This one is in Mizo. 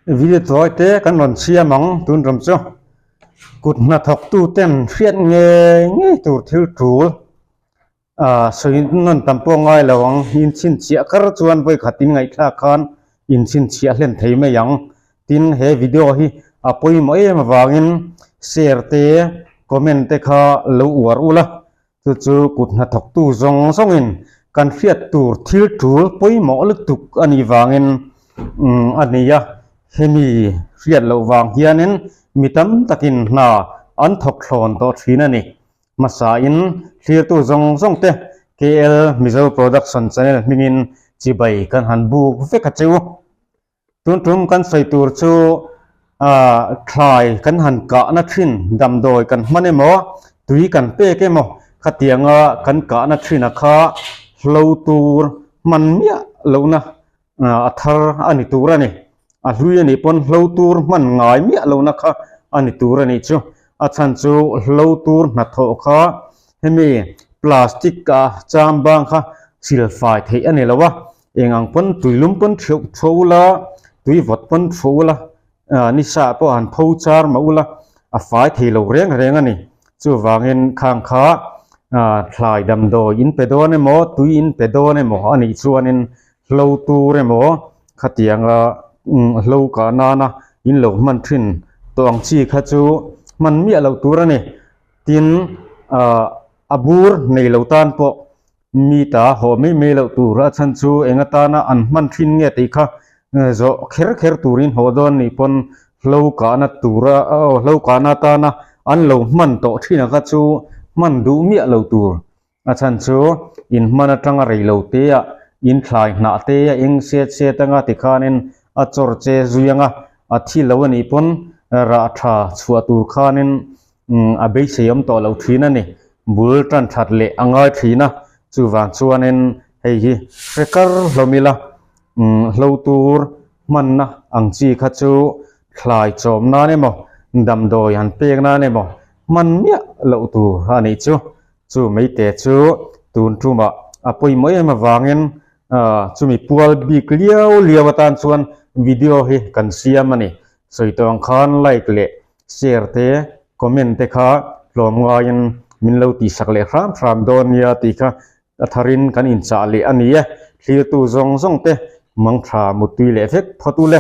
Video tawi te kan rawn siam ang tun ram chu kut hnathawk tu ten hriat ngei ngei tur thil tul ah sawi nawn tam pawh ngai lo ang inchhinchhiah kar chuan vawikhat in ngaihthlak khan inchhinchhiah hlen thei mai ang tin he video hi a pawimawh em avangin share te comment te kha lo uar ula Chu chu kut hnathawktu zawng zawngin kan hriat tur thil tul pawimawh lutuk a nih vangin a ni a. Hemi hriat loh vang hianin mi tam takin hna an thawk thlawn tawh thin a ni. Hmasain thlirtu zawng zawngte KL Mizo Production Channel hmingin chibai kan han buk vek a cheu. Tun tum kan sawi tur chu thlai kan han kahna thin damdawi kan hman emaw tui kan pek emaw khatianga kan kahna thin a kha hlo tur hman miah lohna a thar a ni tur a ni. A hlui a nih pawn hlo tur hman ngai miah lohna kha a ni tur a nih chu. A chhan chu hlo tur hnathawh kha hemi plastic a cham bang kha silfai theih a ni lo a. Eng ang pawn tui lum pawn theuh tho ula, tui vawt pawn tho ula, ni sa pawh han pho char mah ula, a fai thei lo reng reng a ni. Chuvangin khang kha thlai damdawi in pe dawn emaw, tui in pe dawn emaw a nih chuanin hlo tur emaw khatianga hlo kah nana in lo hman thin tawh ang chi kha chu hman miah loh tur a ni. Tin, a bur nei lo tan pawh Mi ta haw mai mai loh tur a chhan chu eng atana an hman thin nge tih kha zawh kher kher turin haw dawn nih pawn hlo kahna tura aw hlo kahna atana an lo hman tawh thin ang kha chu hman duh miah lo tur. A chhan chu in hman atanga rei lo te ah in thlai hnah te a eng set set anga tikhanin a chawr che zui anga a thi lo anih pawn rah tha chhuah tur khanin A beisei awm tawh lo thin a ni. Bul tan that leh a ngai thin a, chuvang chuanin hei hi hre kar hlawm ila, hlo tur hmanna ang chi kha chu thlai chawm nan emaw, damdawi han pek nan emaw hman miah loh tur a nih chu. Chu meite chu tun tumah a pawimawh em avangin chumi pual bik liau liau atan chuan video hi kan siam a ni. Sawi tawh ang khan like leh share te comment te kha hlawm ngaiin min lo tihsak leh hram hram dawn nia tih kha a tharin kan inchah leh a ni e. Thlirtu zawng zawng te mangtha muttui leh vek phawt u le.